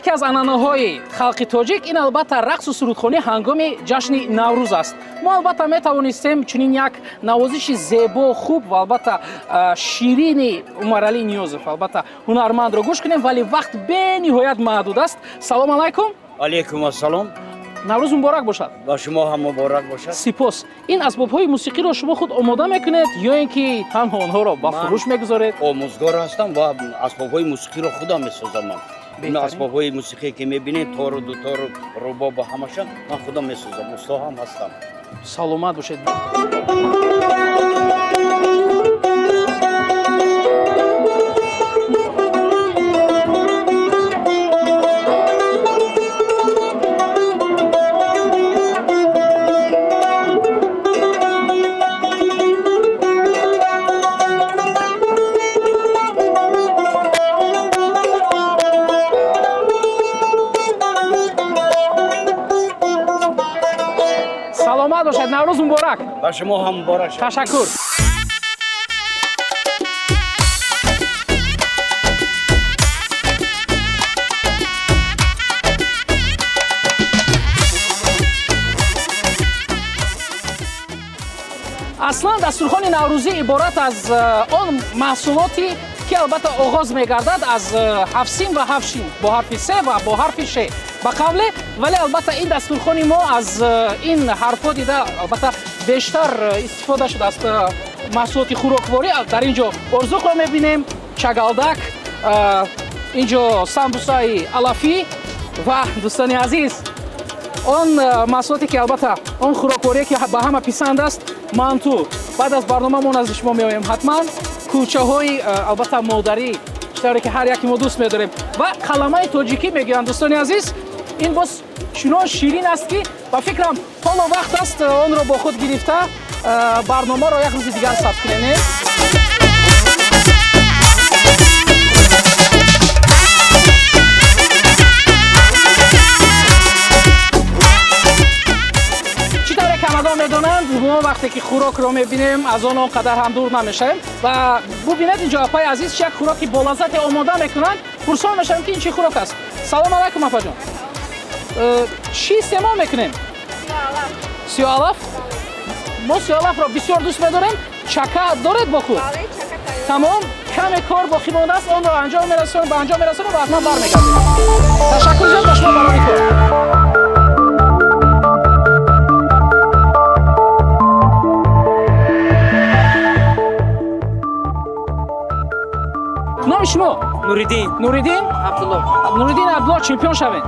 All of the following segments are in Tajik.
Яке аз анъанаҳои халқи тоҷик ин, албатта, рақсу сурудхонӣ ҳангоми ҷашни Наврӯз аст. Мо, албатта, метавонистем чунин як навозиши зебо, хуб ва, албатта, ширини Умаралӣ Ниёзов, албатта, ҳунармандро гӯш кунем, вале вақт бениҳоят маҳдуд аст. Салом алайкум! Алейкум ассалом. Наврӯз муборак бошад! Ба шумо ҳам муборак бошад. Сипос. Ин асбобҳои мусиқиро шумо худ омода мекунед ё ин ки танҳо онҳоро ба Ман фурӯш мегузоред? омӯзгор ҳастам ва асбобҳои мусиқиро худам месозам ман. Ин Беҳтарин. асбобҳои мусиқие, ки мебинед, тору дутору рубобу ҳамаша ман худам месозам, усто ҳам ҳастам. Саломат бошед. Саломат бошед, Наврӯз муборак! Ба шумо ҳам муборак шад. Ташаккур. Аслан дастурхони наврӯзӣ иборат аз он маҳсулоте, ки, албатта, оғоз мегардад аз ҳафтсин ва ҳафтшин, бо ҳарфи се ва бо ҳарфи ше, ба қавле. Вале, албатта, ин дастурхони мо аз ин ҳарфҳо дида, албатта, бештар истифода шудааст маҳсулоти хӯрокворӣ. Дар ин ҷо орзуқро мебинем, чагалдак, ин ҷо самбусаи алафӣ ва, дӯстони азиз, он маҳсулоте, ки, албатта, он хӯрокворие, ки ба ҳама писанд аст, манту. Баъд аз барнома мо назди шумо меоем ҳатман. Кулчаҳои албатта, модарӣ, чӣ тавре ки ҳар яке мо дӯст медорем, ва қаламаи тоҷикӣ мегӯянд. Дӯстони азиз, ин боз чунон ширин аст, ки ба фикрам, ҳоло вақт аст онро бо худ гирифта, барномаро як рӯзи дигар сабт кунем, не? Чӣ тавре ки ҳамагон медонанд, мо вақте ки хӯрокро мебинем, аз он қадар ҳам дур намешавем. Ва бубинед, инҷо апаи азиз чи як хӯроки болаззате омода мекунанд. Пурсон мешавем, ки ин чӣ хӯрок аст. Салом алайкум, апаҷон. Чӣ истеъмол мекунем? Сиёалаф. Мо сиёалафро бисёр дӯст медорем. Чака доред бо худ? Тамом, каме кор боқӣ мондааст, онро анҷом мерасонем, ба анҷом мерасонем ва ҳатман бармегардем. Ташаккур зиёд ба шумо барои кор. Номи шумо? Нуриддин. Нуриддин? Абдулло. Нуриддин Абдулло, чемпион шавед!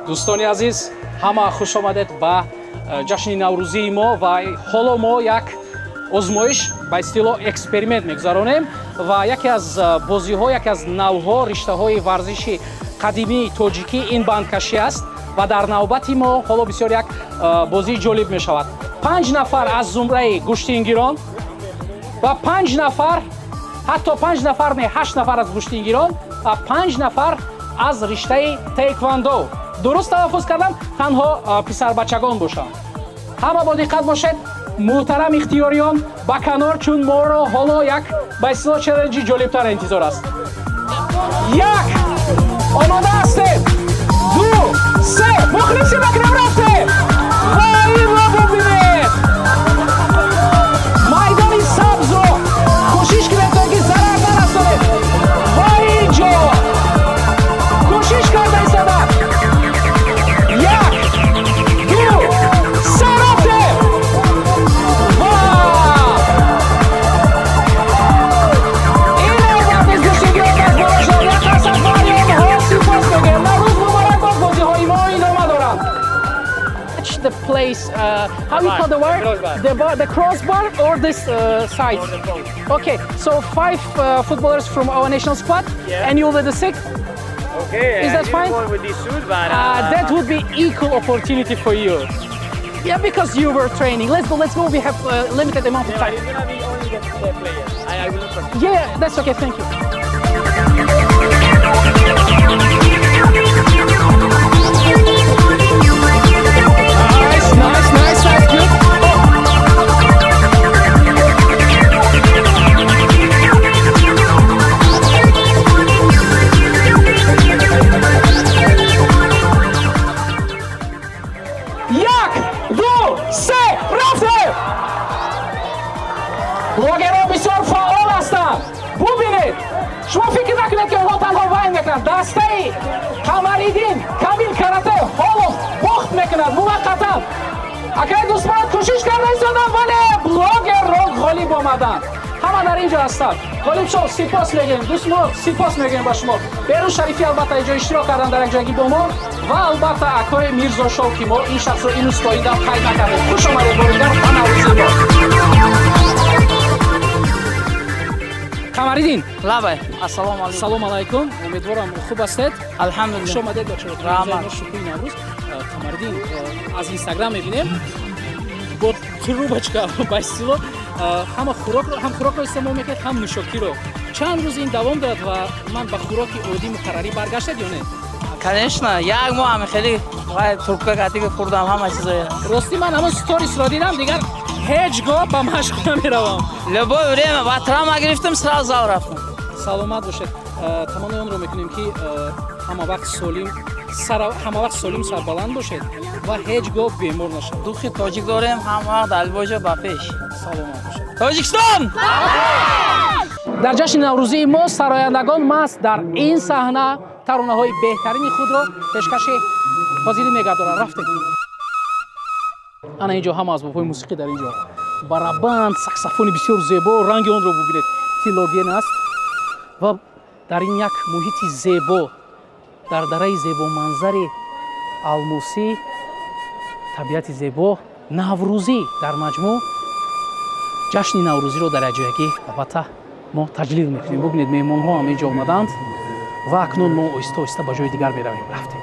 Дӯстони азиз, ҳама хуш омадед ба ҷашни наврӯзии мо. Ва ҳоло мо як озмоиш, ба истилоҳ эксперимент мегузаронем ва яке аз бозиҳо, яке аз навъҳо, риштаҳои варзиши қадимии тоҷикӣ ин бандкашӣ аст. Ва дар навбати мо ҳоло бисёр як бозии ҷолиб мешавад: панҷ нафар аз зумраи гӯштингирон ва панҷ нафар, ҳатто панҷ нафар не, ҳашт нафар аз гӯштингирон ва панҷ нафар аз риштаи таеквондо. Дуруст талаффуз кардам? Танҳо писарбачагон бошанд. Ҳама бо диққат бошед. Муҳтарам ихтиёриён, ба канор, чун моро ҳоло як, ба истилоҳ, челленҷи ҷолибтар интизор аст. Як, омода ҳастем, ду, се, мухлиси макрем, рафтем! Ва инро бубинед, майдони сабзро кӯшиш кунед, то ки зарар нарасонед. Ва инҷо кӯшиш карда истодад. Як, ду, се, рафтем! Ва ин навбат низ гӯштингирон аз боло шуданд. Як қарсак барои онҳо. Сипос мегӯем. Наврӯз муборак бод! Бозиҳои мо идома доранд. Touch the place, how you call the word? Crossbar. The bar, the crossbar or this side? Okay, so five footballers from our national squad, and you will be the sixth. Okay. Is that I fine? didn't with this suit, but That would be equal opportunity for you. Yeah, because you were training. Let's go, let's go. We have limited amount of Yeah, but time. it's gonna be only the players. I will not participate. Yeah, that's okay. Thank you. Nice, nice, nice. Блогерҳо бисёр фаъол ҳастанд. Бубинед, шумо фикр накунед, ки онҳо танҳо вайн мекунанд. Дастаи Қамариддин Камил Карате ҳоло бохт мекунад муваққатан. Акаи Дӯстмурод кӯшиш карда истоданд, вале блогерро ғолиб омаданд. Ҳама дар ин ҷо ҳастанд. Ғолиб шо, сипос мегӯем. Дӯстмурод, сипос мегӯем ба шумо. Берӯз Шарифӣ, албатта, инҷо иштирок карданд дар якҷоягӣ бо мо ва албатта акои Мирзошов, ки мо ин шахсро ин устоида қайд накардем. Хуш омадед бори дигар ба Наврӯзи мо. Қамариддин. Лабай, ассалому алайкум. Салом алайкум, умедворам, хуб ҳастед. Хуш Алҳамдулиллаҳ. омадед ба Раҳмат. чорабинии шукӯҳи Наврӯз. Қамариддин, аз Инстаграм мебинем, бо трубочка, ба истилоҳ, ҳама хӯрокро, ҳам хӯрокро истеъмол мекунед, ҳам нӯшокиро. Чанд рӯз ин давом дорад ва ман ба хӯроки оддӣ муқаррарӣ баргаштед ё не? Конечно, як моҳ ҳами хеле вай трубка катига хӯрдам ҳама чизоя. Ростӣ, ман ҳамон сторисро дидам, дигар ҳеҷ гоҳ ба машқ намеравам. Любое время ба травма гирифтам, сразу зал рафтам. Саломат бошед. Таманнои онро мекунем, ки ҳама вақт солим, сарбаланд бошед ва ҳеҷ гоҳ бемор нашавед. Духи тоҷик дорем, ҳама вақт дар боҷо ба пеш. Саломат бошед. Тоҷикистон! Дар ҷашни наврӯзии мо сарояндагон маҳз дар ин саҳна таронаҳои беҳтарини худро пешкаши ҳозирин мегардонанд. Рафтем. Ана ин ҷо ҳама асбобҳои мусиқӣ, дар ин ҷо барабан, саксофони бисёр зебо, ранги онро бубинед, тиллоген аст. Ва дар ин як муҳити зебо, дар дараи зебоманзари алмосӣ, табиати зебо, наврӯзӣ, дар маҷмӯъ ҷашни наврӯзиро дар якҷоягӣ, албатта, мо таҷлил мекунем. Бубинед, меҳмонҳо ҳам инҷо омаданд ва акнун мо оҳиста оҳиста ба ҷои дигар меравем. Рафтем.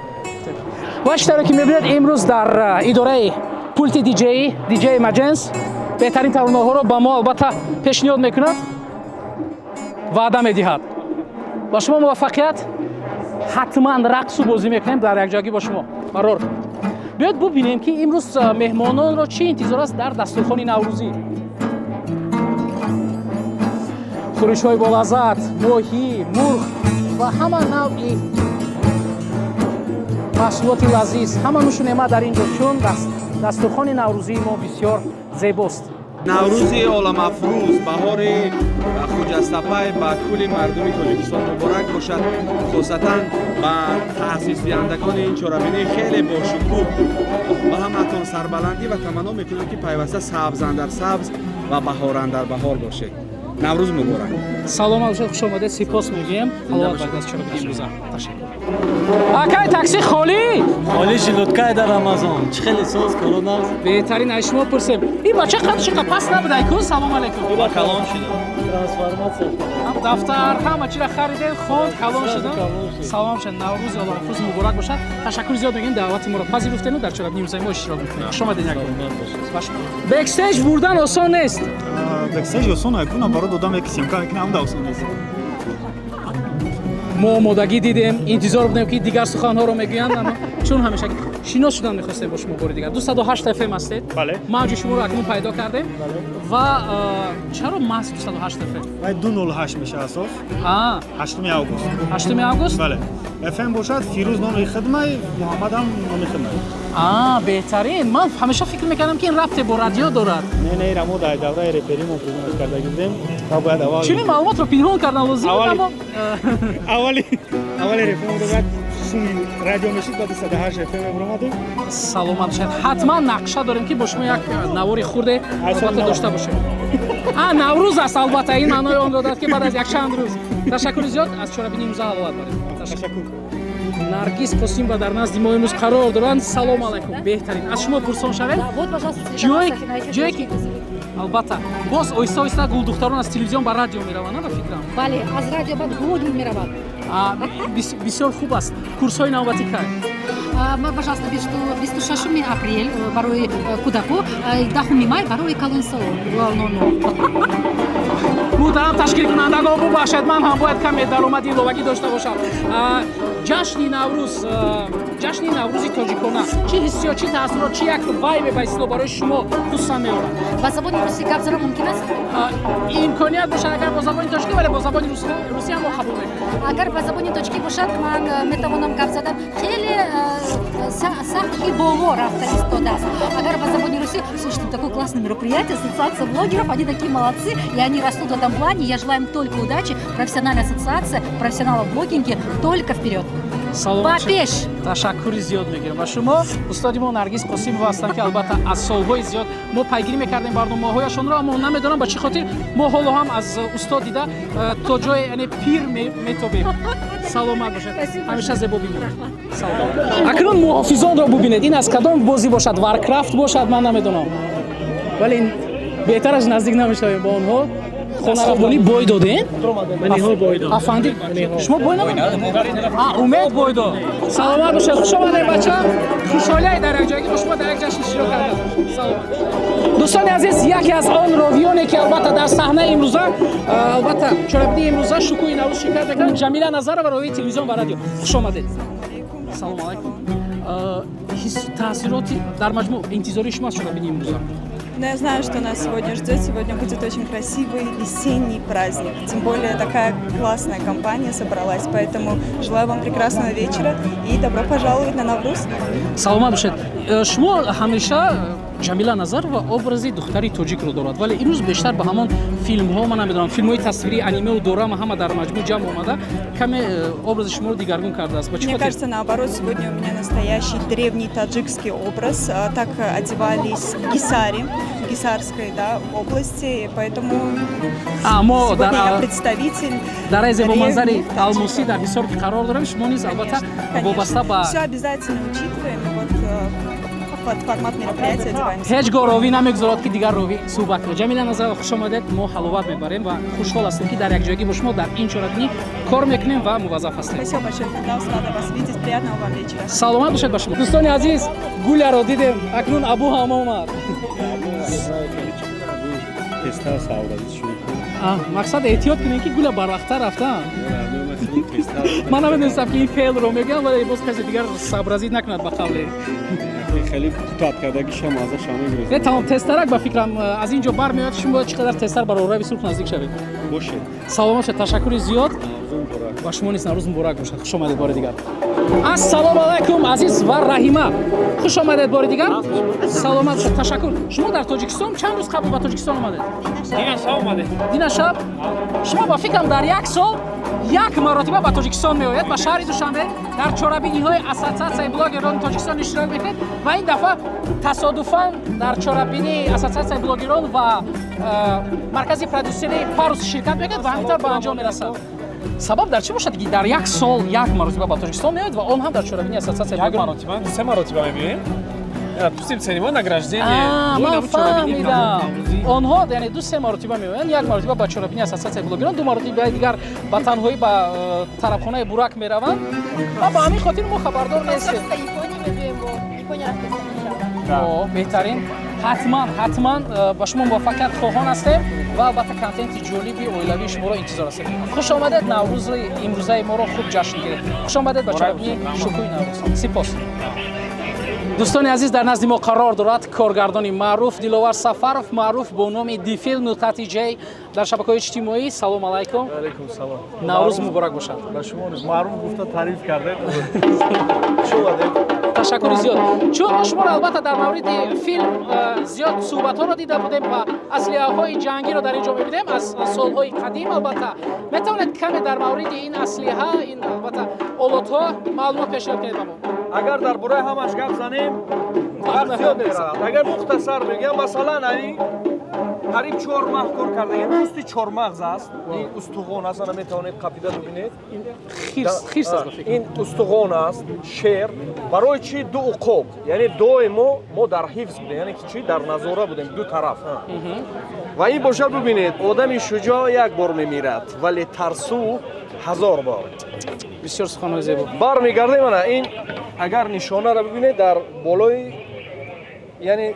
Ва чӣ тавре ки мебинед, имрӯз дар идораи пулти диҷеи, диҷеи Маҷенс беҳтарин таронаҳоро ба мо, албатта, пешниҳод мекунад, ваъда медиҳад. Ба шумо муваффақият. Ҳатман рақсу бозӣ мекунем дар якҷоягӣ бо шумо. Барор, биёед бубинем, ки имрӯз меҳмононро чӣ интизор аст дар дастурхони наврӯзӣ: хӯришҳои болаззат, моҳӣ, мурғ ва ҳама навъи маҳсулоти лазиз, ҳама нӯшу неъмат дар ин ҷо, чун дастурхони наврӯзии мо бисёр зебост. Наврӯзи оламафрӯз, баҳори хуҷастапай ба кулли мардуми Тоҷикистон муборак бошад, хусусатан ба таъсисдиҳандагони ин чорабинии хеле бошукӯҳ. Ба ҳамаатон сарбаландӣ ва таманно мекунам, ки пайваста сабзандар сабз ва баҳорандар баҳор бошед. Наврӯз муборак! Саломат бошед, хуш омадед, сипос мегӯем. Ҳаловат баред аз чорабинии имрӯза. Ташаккур. Акай, такси холӣ? Холӣ желудкай дар Рамазон. Чӣ хеле соз, коро нағз. Беҳтарин. Аз шумо пурсем, ин бача қадши қа паст набудай ку? Салом алейкум. Ба калон шуда. Трансформация. Ҳам дафтар, ҳама чира харидем, хонд, калон шудам. Калон шуд. Салом шуд. Наврӯзи оламафрӯз муборак бошад. Ташаккури зиёд мегӯем, даъвати моро пазируфтену дар чорабинии имрӯзаи мо иштирок мекунед. Хуш омадед як бор. Бэкстейдж бурдан осон нест. Бэкстейдж осон ай, кунам баро додам, яки съёмка мекунам, ҳамда осон нест. Мо омодагӣ дидем, интизор будем, ки дигар суханҳоро мегӯянд, аммо чун ҳамеша шинос шудан мехостем бо шумо бори дигар. 208 фм ҳастед. Бале. Мавҷи шуморо акнун пайдо кардем. Ва чаро маҳз 208 фм? Вай 208 меша асос. 8 август. 8 август. Бале, фм бошад, Фирӯз номи хидмай, Муҳаммадам номи хидмай. А, беҳтарин. Ман ҳамеша фикр мекардам, ки ин рабте бо радио дорад. Не, не, ира мо дар давраи реперимо придумать карда будем ва бояд аввал Чунин маълумотро пинҳон кардан лозим буд, аммо аввали реперимо бояд шуми радио мешид, баъд 108 фм мебуромадем. Саломат бошед. Ҳатман нақша дорем, ки бо шумо як навори хурде, албатта, дошта бошем. А Наврӯз аст, албатта, ин маънои онро дорад, ки баъд аз якчанд рӯз. Ташаккури зиёд, аз чорабинии имрӯза ҳаловат баред. Ташаккур. Наргиз Қосимова дар назди мо имрӯз қарор доранд. Салом алайкум. Беҳтарин, аз шумо пурсон шавем. Вот, пожалуйста, ҷое ки, албатта, боз оҳиста оҳиста гулдухтарон аз телевизион ба радио мераванд, на, ба фикрам? Бале, аз радио баъд блогинг меравад. Бисёр хуб аст. Курсҳои навбатӣ кай? Пожалуйста, 26 апрел барои кӯдако, 10 май барои калонсолон. Муҳтарам ташкилкунандагон, бубахшед, ман ҳам бояд каме даромади иловагӣ дошта бошам. Ҷашни Наврӯз, ҷашни Наврӯзи тоҷикона чӣ ҳиссиёт, чӣ таассурот, чӣ як вайбе, ба истилоҳ, барои шумо хусусан меорад? Ба забони русӣ гап задан мумкин аст? Имконият. Имконият бошад, агар бо забони тоҷикӣ, вале бо забони русӣ ҳам мо қабул мекунем. Агар ба забони тоҷикӣ бошад, ман метавонам гап задан. Хеле сатҳи боло рафта истодааст. Агар ба забони русӣ, слушайте, такое классное мероприятие, ассоциация блогеров, они такие молодцы, и они растут в этом плане. Я желаю им только удачи. Профессиональная ассоциация профессионалов в блогинге, только вперед. Салом. Ба пеш. Ташаккури зиёд мегирем ба шумо. Устоди мо Наргиз Қосимова ҳастанд, ки албатта, аз солҳои зиёд мо пайгирӣ мекардем барномаҳояшонро, аммо намедонам ба чӣ хотир мо ҳоло ҳам аз устод дида то ҷое, яъне, пир метобем. Саломат бошед, ҳамеша зебо бимонед. Акнун муҳофизонро бубинед. Ин аз кадом бозӣ бошад? Варкрафт бошад, ман намедонам, вале беҳтараш наздик намешавем ба онҳо. Хонарабонӣ бой додем, афанди. Шумо бой намедодед? Умед бой дод. Саломат бошед, хуш омадед, бача. Хушҳолие дар якҷоягӣ бо шумо дар як ҷашн иштирок кардам. Саломат. Дӯстони азиз, яке аз он ровиёне, ки албатта, дар саҳнаи имрӯза, албатта, чорабинии имрӯза, шукӯҳи Наврӯз ширкат мекунанд, Ҷамила Назарова, ровии телевизион ва радио. Хуш омадед, салому алайкум. Таъсироти дар маҷмӯъ, интизории шумо аз чорабинии имрӯза? Но я знаю, что нас сегодня ждет. Сегодня будет очень красивый весенний праздник. Тем более такая классная компания собралась. Поэтому желаю вам прекрасного вечера и добро пожаловать на Навруз. Саломат бошед. Шумо ҳамеша, Ҷамила Назарова образи духтари тоҷикро дорад, вале имрӯз бештар ба ҳамон филмҳо, ман намедонам, филмҳои тасвирии анимеу дорама ҳама дар маҷмӯъ ҷамъ омада, каме образи шуморо дигаргун кардааст. Ба чӣ Мне хотир? кажется, наоборот, сегодня у меня настоящий древний таджикский образ. Так одевались в Гисаре, в Гисарской, да, области, и поэтому мо сегодня я представитель дар зебоманзари древних. Алмосӣ дар Ҳисор ки қарор дорем, шумо низ, албатта, вобаста ба Все обязательно учитываем, и вот под формат мероприятия одеваемся. Ҳеҷ гоҳ ровӣ намегузорад, ки дигар ровӣ суҳбат кунад. Ҷамила Назарова, хуш омадед. Мо ҳаловат мебарем ва хушҳол ҳастем, ки дар якҷоягӣ бо шумо дар ин чорабинӣ кор мекунем ва муваззаф ҳастем. Спасибо большое, Фирдаус, рада вас видеть. Приятного вам вечера. Саломат бошед ба шумо. Дӯстони азиз, Гуляро дидем, акнун Абу ҳам омад. Тезтар савдадид шуд. Мақсад эҳтиёт кунем, ки Гуля барвақттар рафтан. Ман намедонистам, ки ин феълро мегӯям, вале боз касе дигар сообразить накунад, ба қавле. Хеле кутат кардагиша мазаша мегирад. Не, тамом, тезтарак, ба фикрам, аз ин ҷо бармеояд. Шумо бояд чӣ қадар тезтар ба роҳрави сурх наздик шавед. Бошед. Саломат шед, ташаккури зиёд ба шумо низ. Наврӯз муборак бошад. Хуш омадед бори дигар. Ассалому алайкум, Азиз ва Раҳима, хуш омадед бори дигар. Саломат бошед, ташаккур. Шумо дар Тоҷикистон чанд рӯз қабл ба Тоҷикистон омадед? Дина шаб омадем. Дина шаб. Шумо, ба фикрам, дар як сол як маротиба ба Тоҷикистон меояд, ба шаҳри Душанбе, дар чорабиниҳои Ассотсиатсияи блогерони Тоҷикистон иштирок мекунед ва ин дафъа тасодуфан дар чорабинии Ассотсиатсияи блогерон ва маркази продюсерии Парус ширкат мекунед ва ҳамин тавр ба анҷом мерасад. Сабаб дар чӣ бошад, ки дар як сол як маротиба ба Тоҷикистон меояд ва он ҳам дар чорабинии ассотсиатсияи Як блогерон? маротиба, се маротиба мебинем. Допустим, церемония награждения. Ман фаҳмидам, онҳо, яъне, ду се маротиба меоянд: як маротиба ба чорабинии ассотсиатсияи блогерон, ду маротибаи дигар ба танҳоӣ ба тарабхонаи Бурак мераванд ва ба ҳамин хотир мо хабардор нестем. Беҳтарин. Ҳатман, ҳатман ба шумо муваффақият хоҳон ҳастем ва, албатта, контенти ҷолиби оилавии шуморо интизор ҳастем. Хуш омадед, Наврӯзи имрӯзаи моро хуб ҷашн гиред. Хуш омадед ба чорабинии шукӯҳи Наврӯз. Сипос. Дӯстони азиз, дар назди мо қарор дорад коргардони маъруф Диловар Сафаров, маъруф бо номи Дифил нуқтаи ҷ дар шабакаҳои иҷтимоӣ. Салом алайкум. Алайкум салом. Наврӯз муборак бошад. Ба шумо низ. Маъруф гуфта таъриф кардед. Хуш омадед. Ташаккури зиёд. Чун мо шуморо, албатта, дар мавриди филм зиёд суҳбатҳоро дида будем ва аслиҳаҳои ҷангиро дар ин ҷо мебинем аз солҳои қадим, албатта, метавонед каме дар мавриди ин аслиҳа, ин, албатта, олотҳо маълумот пешниҳод кунед ба мо? Агар дар бораи ҳамаш гап занем, вақт зиёд меравад. Агар мухтасар мегӯям, масалан, ани қариб 4 маҳ кор кардаем. Пӯсти чормағз аст, ин устуғон аст. Ана, метавонед қапида бибинед. Хирс аст, ба фикр. Ин устуғон аст, шер. Барои чӣ ду уқоб? Яъне доимо мо дар ҳифз будем, яъне ки чӣ, дар назора будем ду тараф. Ва ин бошад, бибинед: одами шуҷоъ як бор мемирад, вале тарсу ҳазор бор. Бисёр суханҳои зебо. Бармегардем. Ана ин, агар нишонаро бибинед, дар болои, яъне,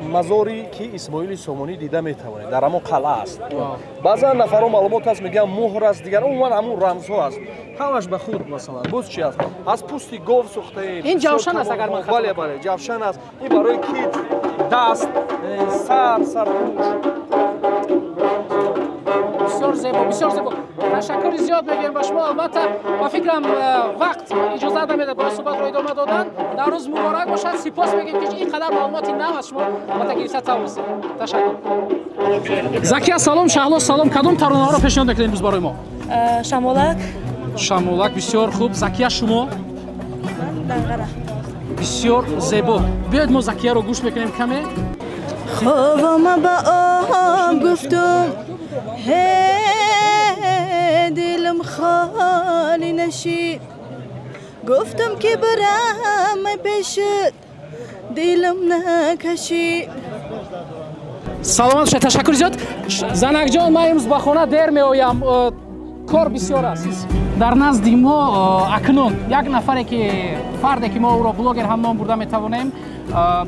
мазори ки Исмоили Сомонӣ дида метавонед, дар ҳамон қалъа аст. Баъзан нафарҳо маълумот аст, мегӯянд, муҳр аст, дигар умуман ҳамун рамзҳо аст, ҳамаш ба худ. Масалан, боз чи аст? Аз пӯсти гов сохтаем. Ин ҷавшан аст, агар ман хато Бале, бале, ҷавшан аст. Ин барои китф, даст, сар, сарпӯш. Бисёр зебо, бисёр зебо. Ташаккури зиёд мегӯем ба шумо. Албатта, ба фикрам, вақт иҷозат намедад барои суҳбатро идома додан. Наврӯз муборак бошад. Сипос мегӯем, ки ин қадар маълумоти нав аз шумо албатта гирифта тавонистем. Ташаккур. Закия, салом. Шаҳло, салом. Кадом таронаҳоро пешниҳод мекунед имрӯз барои мо? Шамолак. Шамолак, бисёр хуб. Закия, шумо? Данғара. Бисёр зебо. Биёед, мо Закияро гӯш мекунем каме. Хобама ба об гуфтум, ҳе, дилам холӣ нашид. Гуфтум, ки барам пешат, дилам накашид. Саломат бошед, ташаккури зиёд. Занакҷон, ман имрӯз ба хона дер меоям, кор бисёр аст. Дар назди мо акнун як нафаре ки, фарде ки мо ӯро блогер ҳам ном бурда метавонем,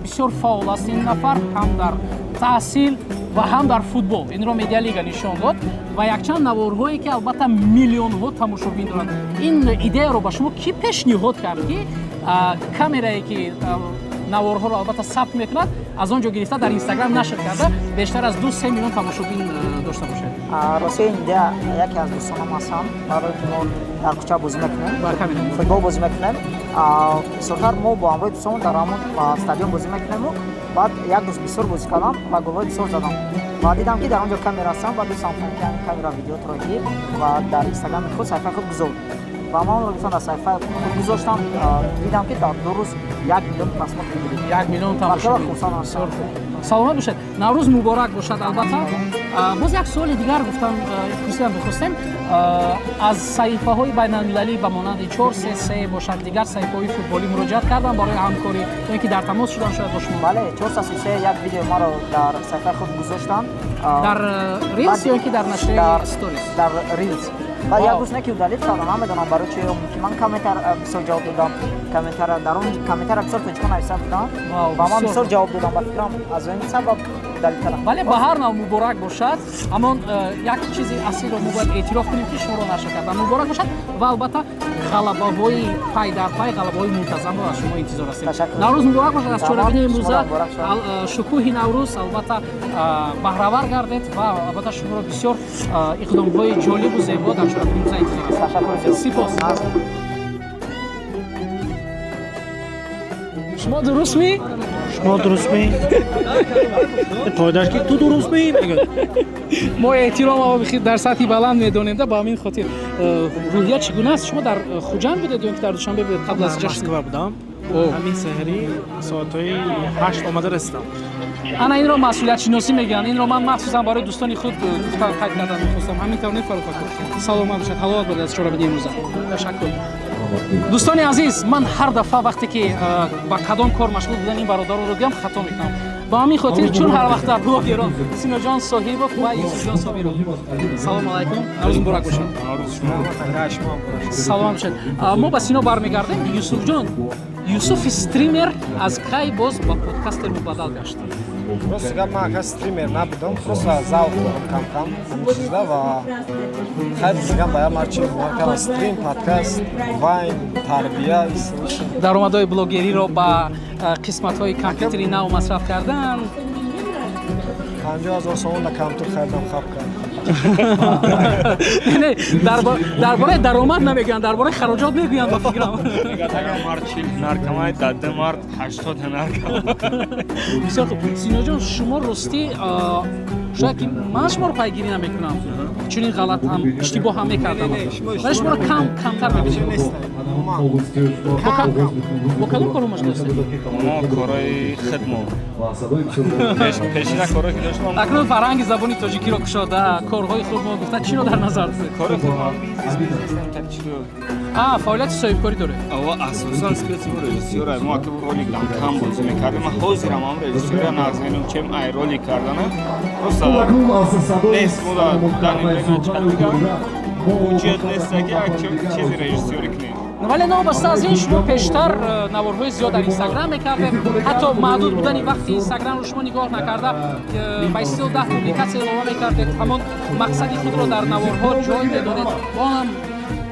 бисёр фаъол аст ин нафар ҳам дар таҳсил ва ҳам дар футбол. Инро Медиалига нишон дод ва якчанд наворҳое, ки албатта миллионҳо тамошобин доранд. Ин идеяро ба шумо кӣ пешниҳод кард, ки камерае, ки наворҳоро албатта сабт мекунад, аз он ҷо гирифта дар Инстаграм нашр карда, бештар аз 2-3 миллион тамошобин дошта бошад? Рости, ин идея яке аз дӯстонам ҳастам, барое ки мо дар кӯча бозӣ мекунем, футбол бозӣ мекунем. Бисёртар мо бо ҳамроҳи дӯстон дар ҳамон стадион бозӣ мекунему. Баъд як рӯз бисёр бозӣ кардам ва голҳои бисёр задам ва дидам, ки дар он ҷо камера ҳастам. Баъд дӯстам гуфтам, ки ҳамин камера видеотро гир ва дар Инстаграми худ, саҳифаи худ гузор. Ва ман онро гирифтам, дар саҳифаи худ гузоштам. Дидам, ки дар 2 рӯз 1 миллион просмотр гирифт. 1 миллион тамошобин. Хурсанд. Бисёр хуб, саломат бошед. Наврӯз муборак бошад. Албатта, боз як суоли дигар гуфтам, пурсидан мехостем. Аз саҳифаҳои байналмилалӣ ба монанди 433 бошад, дигар саҳифаҳои футболӣ муроҷиат кардам барои ҳамкорӣ ё ин ки дар тамос шудан шояд бо шумо? Бале, 433 як видеои маро дар саҳифаи худ гузоштанд. Дар рилс ё ин ки дар нашрияи сторис? Дар рилс. Баъд як рӯз не, ки удалить кардам, намедонам барои чи. Мумкин ман комментар бисёр ҷавоб додам, комментара дар он комментара бисёр тоҷикон нависта будам ва ман бисёр ҷавоб додам. Ба фикрам, аз ин сабаб удалить кардам. Бале, ба ҳар нав муборак бошад. Ҳамон як чизи асилро мо бояд эътироф кунем, ки шуморо нашр кардан. Муборак бошад ва албатта ғалабаҳои пай дар пай, ғалабаҳои мунтазамро аз шумо интизор ҳастем. Наврӯз муборак бошад. Аз чорабинии имрӯза, шукӯҳи Наврӯз, албатта, баҳравар гардед ва албатта шуморо бисёр иқдомҳои ҷолибу зебо дар чорабинии имрӯза интизор ҳастем. Сипос. Шумо дурустми? Шумо дурустми? Қоидаш ки ту дурустми мегӯяд. Мо эҳтиром дар сатҳи баланд медонем да, ба ҳамин хотир. Рӯҳия чӣ гуна аст? Шумо дар Хуҷанд будед ё ин ки дар Душанбе будед қабл аз ҷашн? Москва будам. Ҳамин саҳари соатҳои 8 омада расидам. Ана инро масъулиятшиносӣ мегӯянд. Инро ман махсусан барои дӯстони худ гуфтан, қайд кардан мехостам. Ҳамин тавр не, Фарух? Саломат бошад, ҳаловат бошад аз чорабинии имрӯза. Ташаккур. Дӯстони азиз, ман ҳар дафъа вақте ки ба кадом кор машғул будан ин бародаронро дидам, хато мекунам. Ба ҳамин хотир, чун ҳар вақта блогерон Синоҷон Соҳибов ва Юсуфҷон Собиров, салому алайкум, наврӯз муборак бошад. Саломат бошед. Мо ба Сино бармегардем. Юсуфҷон, Юсуфи стример аз кай боз ба подкастер мубаддал гашт? Просто гап, ман ака стример набудам, просто завқ дорам кам-кам ҳамин чизда ва хайр дигам ба як марчи кардам: стрим, подкаст, вайн, тарбия. Даромадҳои блогериро ба қисматҳои компютери нав масраф кардан? 50 000 сомон на компютер харидам, хаб кард. Не, дар бораи даромад намегӯянд, дар бораи хароҷот мегӯянд, ба фикрам. Мард 40 наркамай, даде мард 80 наркама. Бисёр хуб. Синоҷон, шумо ростӣ, шояд ки ман шуморо пайгирӣ намекунам, чунин ғалат ҳам, иштибоҳ ҳам мекардам, вале шуморо кам камтар мебинем. Бо кадом корҳо машғул ҳастед? Мо корои хидмо пешина, корое ки доштем. Акнун фарҳанги забони тоҷикиро кушода, корҳои худмо гуфта, чиро дар назар доред? Кори худмо, бизнес. А, фаъолияти соҳибкорӣ доред? Ава, асосан спецмо режиссёра. Мо ака ролик дам кам бозӣ мекардем. Ман ҳозирам ҳам режиссёра нағз менам, чем ай ролик кардана. Просто нест мо да дани чикар, буҷет нест, ки як чизи режиссёрӣ кунем. Вале новобаста аз ин, шумо пештар наворҳои зиёд дар Инстаграм мекардед. Ҳатто маҳдуд будани вақти Инстаграмро шумо нигоҳ накарда, ба истилоҳ 10 публикатсия илова мекардед, ҳамон мақсади худро дар наворҳо ҷой медодед ва он ҳам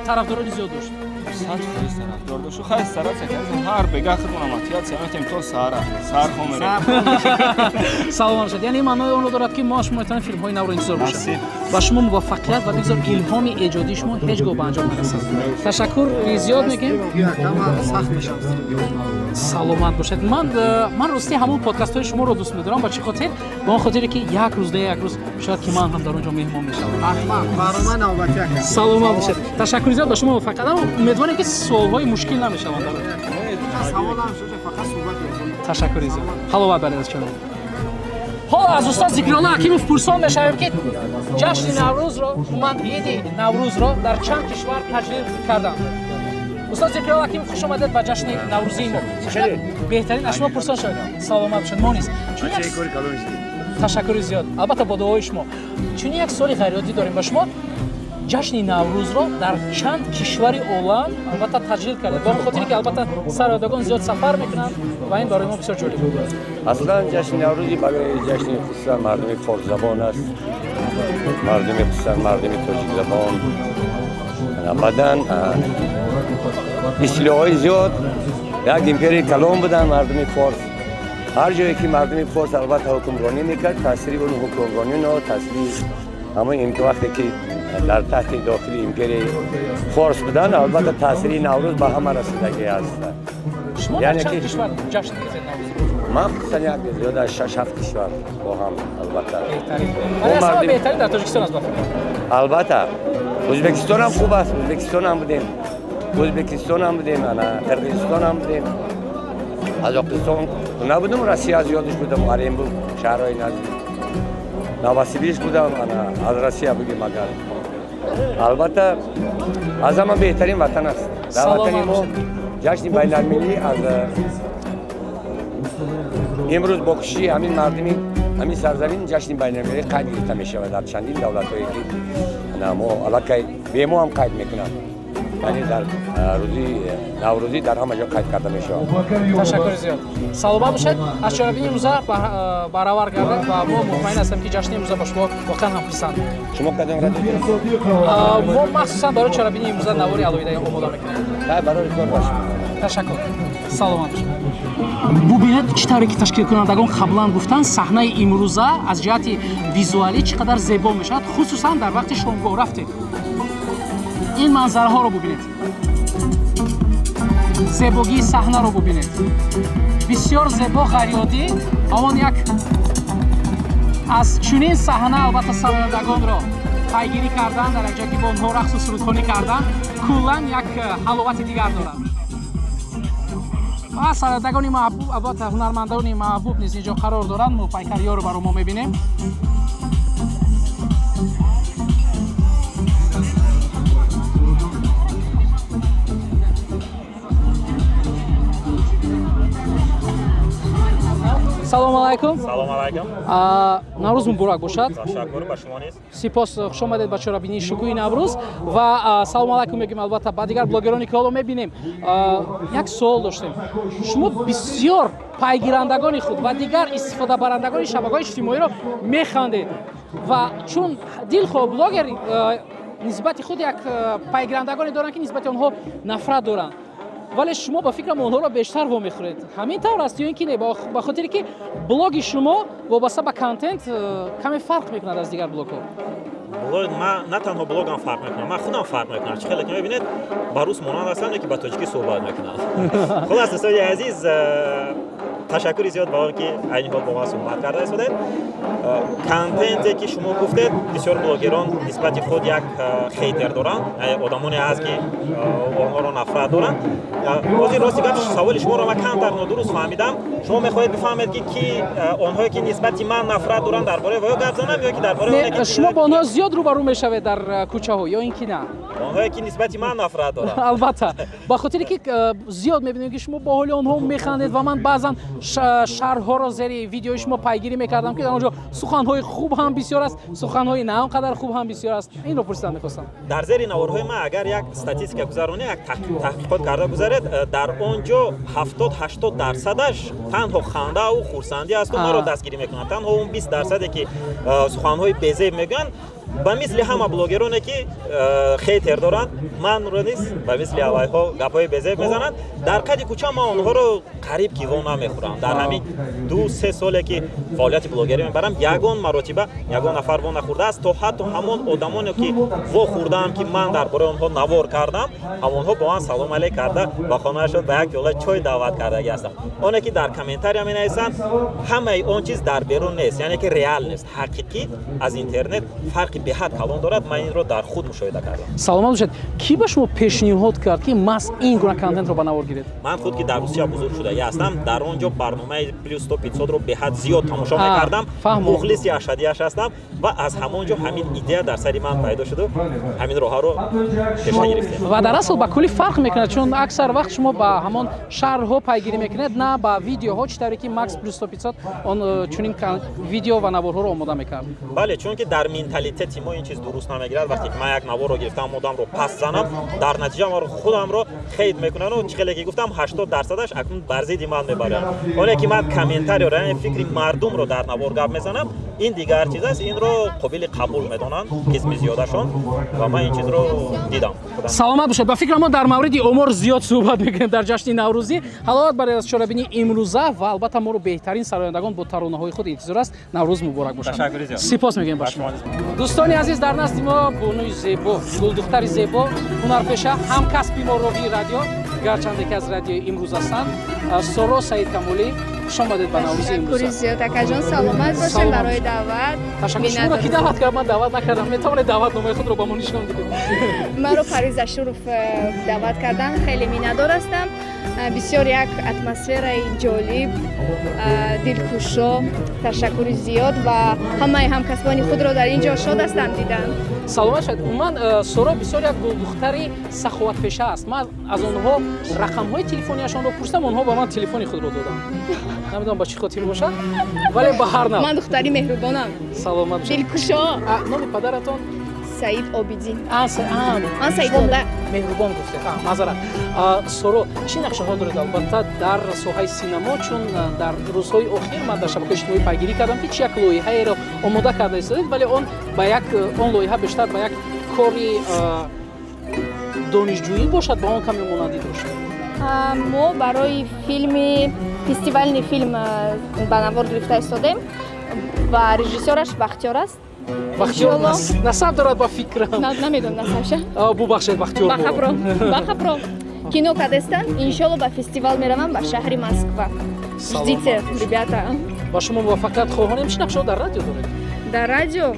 тарафдорони зиёд дошт. 100% тарафдор дошу. Хай, стараться кардем, ҳар бега худмона мотивация метем то саҳара саҳар хом мерем. Саломат бошед. Яъне ин маънои онро дорад, ки мо шумо метавонем филмҳои навро интизор бошем. Ба шумо муваффақият ва бигзор илҳоми эҷодии шумо ҳеҷ гоҳ ба анҷом нарасад. Ташаккур зиёд мегӯем. Саломат бошед. Ман ростӣ ҳамон подкастҳои шуморо дӯст медорам. Ба чӣ хотир? Ба он хотире, ки як рӯз не, як рӯз шояд ки ман ҳам дар он ҷо меҳмон мешавам. Саломат бошед. Ташаккури зиёд, ба шумо муваффақият. Аммо умедворем, ки суолҳои мушкил намешаванд. Ташаккури зиёд, ҳаловат баред аз чунон. Ҳоло аз устод Зикрулло Ҳакимов пурсон мешавем, ки ҷашни Наврӯзро, умуман иди Наврӯзро дар чанд кишвар таҷлил карданд. Устод Зикрулло Ҳакимов, хуш омадед ба ҷашни наврӯзии мо. Беҳтарин аз шумо пурсон шавед. Саломат бошед. Мо низ ташаккури зиёд, албатта бо дуои шумо. Чунин як суоли ғайриоддӣ дорем ба шумо: ҷашни Наврӯзро дар чанд кишвари олам албатта таҷлил кардед? Ба он хотире ки албатта сароядагон зиёд сафар мекунанд ва ин барои мо бисёр ҷолиб. Аслан ҷашни Наврӯзи барои ҷашни хусусан мардуми форсзабон аст, мардуми хусусан мардуми тоҷикзабон. Баъдан истилоҳҳои зиёд, як империяи калон буданд мардуми форс. Ҳар ҷое ки мардуми форс албатта ҳукмронӣ мекард, таъсири он ҳукмронӣ, таъсири ҳамон вақте ки дар таҳти дохили империяи форс буданд, албатта таъсири Наврӯз ба ҳама расидагӣ аст. Шумо дар чанд кишвар ҷашн гирифтед Наврӯзро? Ман хусусан як зиёд аз шаш ҳафт кишвар бо ҳам албатта. Беҳтарин дар Тоҷикистон аст, ба фикр. Албатта, Ӯзбекистон ҳам хуб аст, Ӯзбекистон ҳам будем, Ӯзбекистон ҳам будем, ана Қирғизистон ҳам будем, Қазоқистон набудем, Россия зиёдаш будам, Оренбург, шаҳрҳои наздик, Новосибирск будам. Ана аз Россия бигем агар, албатта аз ҳама беҳтарин ватан аст. Дар ватани мо ҷашни байналмилалӣ аз имрӯз бо кӯшиши ҳамин мардуми ҳамин сарзамин ҷашни байналмилалӣ қайд гирифта мешавад дар чандин давлатҳое, ки мо аллакай бемо ҳам қайд мекунанд, яъне дар рӯзи Наврӯзӣ дар ҳама ҷо қайд карда мешавад. Ташаккури зиёд, саломат бошед. Аз чорабини имрӯза баровар гардед ва мо мутмаин ҳастем, ки ҷашни имрӯза ба шумо воқеан ҳам писанд. Шумо кадом радио? Мо махсусан барои чорабини имрӯза навори алоҳида омода мекунем. Барои кор бошед. Ташаккур, саломат бошед. Бубинед, чӣ тавре ки ташкилкунандагон қаблан гуфтанд, саҳнаи имрӯза аз ҷиҳати визуалӣ чӣ қадар зебо мешавад, хусусан дар вақти шомгоҳ. Рафтем, ин манзараҳоро бубинед, зебогии саҳнаро бубинед, бисёр зебо, ғайриоддӣ. Ҳамон як аз чунин саҳна албатта сарояндагонро пайгирӣ кардан, дар як ҷое ки бо онҳо рақсу сурудхонӣ кардан, куллан як ҳаловати дигар дорад. Ва сарояндагони маҳбуб, албатта ҳунармандони маҳбуб низ инҷо қарор доранд. Мо пайкариёро баро мо мебинем. Салому алайкум. Салому алайкум. Наврӯз муборак бошад. Ташаккур, ба шумо низ. Сипос, хуш омадед ба чорабинии шукӯҳи Наврӯз ва салому алайкум мегӯем албатта ба дигар блогероне, ки ҳоло мебинем. Як суол доштем: шумо бисёр пайгирандагони худ ва дигар истифодабарандагони шабакаҳои иҷтимоиро механдед ва чун дилхоҳ блогер нисбати худ як пайгирандагоне доранд, ки нисбати онҳо нафрат доранд, вале шумо ба фикрам онҳоро бештар вомехӯред. Ҳамин тавр аст ё ин ки не? Ба хотире ки блоги шумо вобаста ба контент каме фарқ мекунад аз дигар блогҳо. Блог ман на танҳо блогам фарқ мекунам, ман худам фарқ мекунам. Чӣ хеле ки мебинед, ба рус монанд ҳастам, ки ба тоҷикӣ суҳбат мекунам. Хулас, дӯстони азиз, ташаккури зиёд ба он ки айни ҳол бо ман суҳбат карда истодед. Контенте ки шумо гуфтед, бисёр блогерон нисбати худ як хейтер доранд, одамоне ҳаст, ки онҳоро нафрат доранд. Ҳозир, рости гап, саволи шуморо ман камтар нодуруст фаҳмидам. Шумо мехоҳед бифаҳмед, ки ки онҳое ки нисбати ман нафрат доранд, дар бораи ваё гап занам ё ки дар бораи шумо бо онҳо зиёд рӯбарӯ мешавед дар кӯчаҳо ё ин ки на? Онҳое ки нисбати ман нафрат доранд? Албатта, ба хотире ки зиёд мебинем, ки шумо бо ҳоли онҳо механдед ва ман баъзан шарҳҳоро зери видеои шумо пайгирӣ мекардам, ки дар он ҷо суханҳои хуб ҳам бисёр аст, суханҳои на он қадар хуб ҳам бисёр аст. Инро пурсидан мехостам. Дар зери наворҳои ман агар як статистика гузаронед, як таҳқиқот карда гузаред, дар он ҷо 70-80 дарсадаш танҳо хандаву хурсандӣ асту маро дастгирӣ мекунанд. Танҳо он 20 дарсаде ки суханҳои безеб мегӯянд. Ба мисли ҳама блогероне, ки хейтер доранд, манро низ ба мисли авайҳо гапҳои безеб мезананд. Дар қади кӯча ман онҳоро қариб ки во намехӯрам. Дар ҳамин 2-3 соле, ки фаъолияти блогерӣ мебарам, ягон маротиба ягон нафар во нахӯрдааст. То ҳатто ҳамон одамоне, ки во хӯрдаам, ки ман дар бораи онҳо навор кардам, ҳамонҳо бо ман салом алейк карда, ба хонаашон ба як пиёла чой даъват кардагӣ ҳастам. Оне ки дар комментария менависанд, ҳамаи он чиз дар берун нест, яъне ки реал нест. Ҳақиқӣ аз интернет фарқи беҳад калон дорад. Ман инро дар худ мушоҳида кардам. Саломат бошед. Кӣ ба шумо пешниҳод кард, ки маҳз ин гуна контентро ба навор гиред? Ман худ ки дар Русия бузург шудагӣ ҳастам, дар он ҷо барномаи «Плюс сто пятьсот»-ро беҳад зиёд тамошо мекардам, мухлиси ашадияш ҳастам ва аз ҳамон ҷо ҳамин идея дар сари ман пайдо шуду ҳамин роҳаро пеша гирифтем. Ва дар асл ба куллӣ фарқ мекунад, чун аксар вақт шумо ба ҳамон шарҳҳо пайгирӣ мекунед, на ба видеоҳо, чӣ тавре ки Макс плюс сто пятьсот он чунин видео ва наворҳоро омода мекард. Бале, чунки дар менталитети мо ин чиз дуруст намегирад. Вақте ки ман як наворро гирифтам, одамро пас занам, дар натиҷа маро худамро хейт мекунану, чӣ хеле ки гуфтам, 80 дарсадаш акнун бар зидди ман мебаранд. Оне ки ман комментариёро, яъне фикри мардумро дар навор гап мезанам, ин дигар чиз аст. Инро қобили қабул медонанд қисми зиёдашон ва ман ин чизро дидам. Саломат бошед. Ба фикрам, мо дар мавриди омор зиёд суҳбат мекунем дар ҷашни наврӯзӣ. Ҳаловат барои аз чорабинии имрӯза ва албатта моро беҳтарин сарояндагон бо таронаҳои худ интизор аст. Наврӯз муборак бошад. Сипос мегӯем ба шумо. Дӯстони азиз, дар назди мо бонуи зебо, гулдухтари зебо, ҳунарпеша, ҳамкасби мо, ровии радио, гарчанде ки аз радиои имрӯз ҳастанд, Соро Саидкамолӣ. Хуш омадед ба наврӯзи имрӯза. Зиёд, акаҷон, саломат бошем барои даъват. Ташаккур. Шуморо ки даъват кард? Ман даъват накардам. Метавонед даъватномаи худро ба мо нишон диҳед? Маро Парвиз Ашуров даъват кардан, хеле миннатдор ҳастам. Бисёр як атмосфераи ҷолиб, дилкушо. Ташаккури зиёд ва ҳамаи ҳамкасбони худро дар ин ҷо шод ҳастам дидан. Саломат шавед. Умуман, Соро бисёр як гулдухтари саховатпеша аст. Ман аз онҳо рақамҳои телефонияшонро пурсидам, онҳо ба ман телефони худро доданд. Намедонам, ба чӣ хотир бошад, вале ба ҳар нав. Ман духтари меҳрубонам. Саломат бошед. Дилкушо. Номи падаратон? Саид Обидин. Ман Саидзода. Меҳрубон гуфтед, маъзарат. Соро, чӣ нақшаҳо доред, албатта, дар соҳаи синамо? Чун дар рӯзҳои охир ман дар шабакаи иҷтимоӣ пайгирӣ кардам, ки чи як лоиҳаеро омода карда истодед, вале он ба як он лоиҳа бештар ба як кори донишҷӯӣ бошад, ба он каме монандӣ дошт. Мо барои филми фестивальный филм ба навор гирифта истодем ва режиссёраш Бахтиёр аст. Бахтиёр насаб дорад, ба фикрам. Намедонам насабша. Бубахшед, Бахтиёр. Бахабро, бахабро кино кардестан. Иншолло, ба фестивал меравам, ба шаҳри Москва. Ждите, ребята. Ба шумо муваффақият хоҳонем. Чӣ нақшаҳо дар радио доред? Дар радио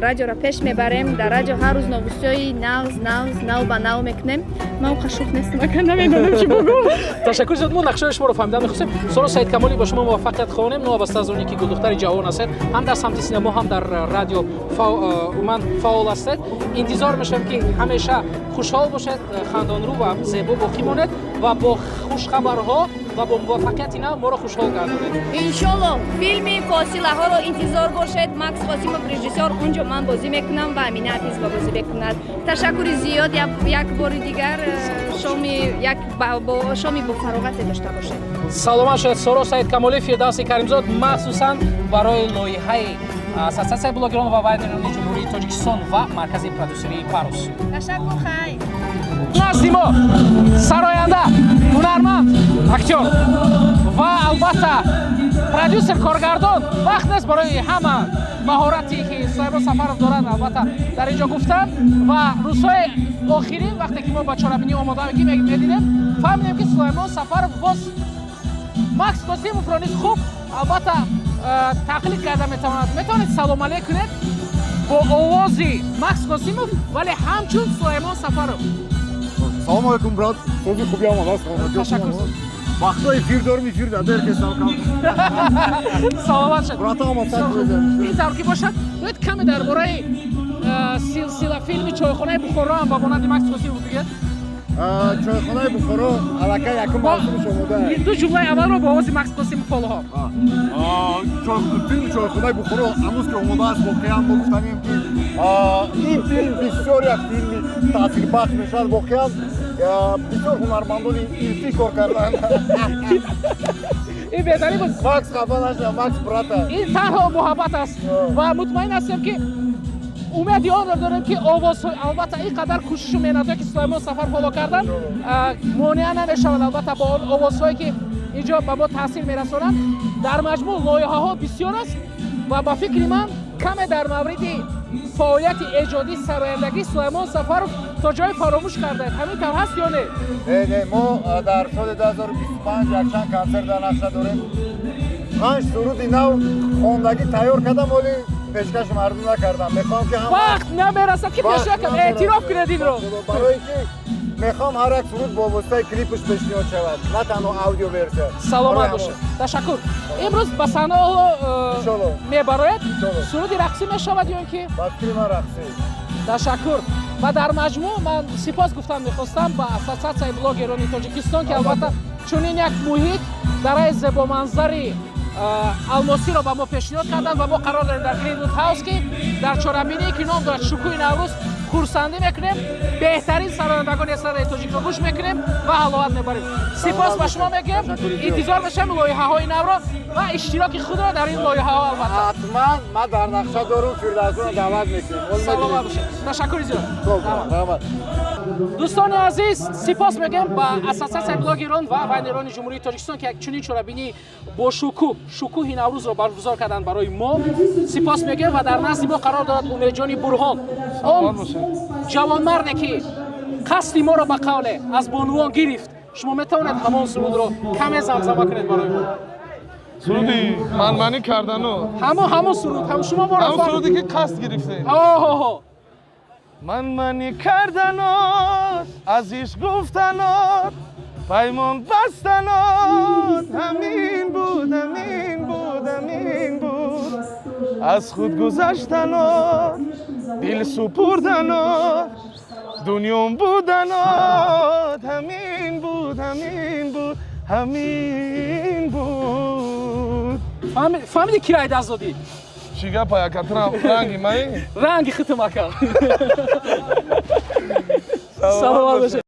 радиоро пеш мебарем. Дар радио ҳар рӯз новостиҳои нав нав нав ба нав мекунем. Ман қашуқ нестам, ака, намедонам чӣ бугум. Ташаккур зиёд. Мо нақшаҳои шуморо фаҳмидан мехостем. Соро Саидкамолӣ, ба шумо муваффақият хоҳонем. Новобаста аз оне ки гулдухтари ҷавон ҳастед, ҳам дар самти синамо, ҳам дар радио умуман фаъол ҳастед. Интизор мешавем, ки ҳамеша хушҳол бошед, хандонрӯ ва зебо боқӣ монед ва бо хушхабарҳо ва бо муваффақияти нав моро хушҳол гардонед. Иншолло, филми «Фосилаҳоро» интизор бошед. Макс Қосимов режиссёр, унҷо ман бозӣ мекунам ва Амина Ҳафизова бозӣ мекунад. Ташаккури зиёд як бори дигар. Шоми як шоми бофароғате дошта бошед. Саломат шудед, Соро Саидкамолӣ. Фирдавси Каримзод махсусан барои лоиҳаи Ассотсиатсияи блогерон ва вайнерони Ҷумҳурии Тоҷикистон ва маркази продюсерии «Парус». Ташаккур, хай. Назди мо сароянда, ҳунарманд, актёр ва албатта продюсер, коргардон. Вақт нест барои ҳама маҳорате, ки Сулаймон Сафаров доранд, албатта, дар ин ҷо гуфтан. Ва рӯзҳои охирин, вақте ки мо ба чорабинӣ омодагӣ медидем, фаҳмидем, ки Сулаймон Сафаров боз Макс Қосимовро низ хуб, албатта, тақлид карда метавонад. Метавонед салом алейк кунед бо овози Макс Қосимов, вале ҳамчун Сулаймон Сафаров? Салом алейкум, брат. Сози хуби омада. Ташаккур. Вақто эфир дорим, эфир да дер кесам кам. Саломат шуд. Брата, омад. Ин тавр ки бошад, бояд каме дар бораи силсила филми «Чойхонаи Бухоро» ҳам ба монанди Макс Қосимов бигӯяд. «Чойхонаи Бухоро» аллакай якум мавсумаш омода. Ду ҷумлаи аввалро бо овози Макс Қосимов ҳолоҳо. Филми «Чойхонаи Бухоро» ҳанӯз ки омода аст. Воқеан, мо гуфтанем, ки ин филм бисёр як филми таъсирбахш мешавад. Воқеан, бисёр ҳунармандони ирфӣ кор карданд. Ин беҳтарин буд. Макс, хафа наша, Макс, брата. Ин танҳо муҳаббат аст ва мутмаин ҳастем, ки Умеди онро дорем, ки овозҳо, албатта, ин қадар кӯшишу меҳнатҳое, ки Сулаймон Сафар ҳоло кардан, монеа намешавад, албатта, бо он овозҳое, ки инҷо ба мо таъсир мерасонанд. Дар маҷмӯъ лоиҳаҳо бисёр аст ва ба фикри ман, каме дар мавриди фаъолияти эҷодии сарояндагии Сулаймон Сафаров то ҷое фаромӯш кардаед. Ҳамин тавр ҳаст ё не? Не, не, мо дар соли 2025 якчанд консерт дар нақша дорем. Панҷ суруди нав хондагӣ тайёр кардам, вале пешкаши мардум накардам. Мехоҳам, ки вақт намерасад, ки пешниҳод кунед. Эътироф кунед инро. Барои ки мехоҳам ҳар як суруд бо воситаи клипаш пешниҳод шавад, на танҳо аудиоверсия. Саломат бошед, ташаккур. Имрӯз ба саҳна ҳоло мебарояд. Суруди рақсӣ мешавад ё ин ки? Ба фикри ман, рақсӣ. Ташаккур. Ва дар маҷмӯъ ман сипос гуфтан мехостам ба Ассотсиатсияи блогерони Тоҷикистон, ки албатта чунин як муҳит, дараи зебоманзари Алмосиро ба мо пешниҳод карданд ва мо қарор дорем дар Гринвуд Ҳаус, ки дар чорабиние, ки ном дорад «Шукӯҳи Наврӯз», хурсандӣ мекунем, беҳтарин сарояндагони эстрадаи тоҷикро гӯш мекунем ва ҳаловат мебарем. Сипос ба шумо мегӯем, интизор мешавем лоиҳаҳои навро ва иштироки худро дар ин лоиҳаҳо, албатта. Ҳатман, ман дар нақша дорум, Фирдавсонро даъват мекунем. Саломат бошед, ташаккури зиёд. Дӯстони азиз, сипос мегӯем ба Ассотсиатсияи блогерон ва вайнерони Ҷумҳурии Тоҷикистон, ки як чунин чорабинии бошукӯҳ, «Шукӯҳи Наврӯзро» баргузор карданд барои мо. Сипос мегӯем. Ва дар назди мо қарор дорад Умедҷони Бурҳон, он ҷавонмарде, ки қасди моро ба қавле аз бонувон гирифт. Шумо метавонед ҳамон сурудро каме замзама кунед барои мо? Суруди манманӣ кардану? Ҳамон суруд, ҳам шумо моро. Ҳамон суруде, ки қасд гирифтем. Оҳо. Манманӣ карданот, аз ишқ гуфтанот, паймон бастанот, ҳамин буд, ҳамин буд, ҳамин буд. Аз худ гузаштанот, дил супурданот, дунём буданот, ҳамин буд, ҳамин буд, ҳамин буд. Фаҳмиди, кирай даст додӣ? Чӣ гапа, якатрам ранги маи? Ранги хитм, ака. Саломат бошед.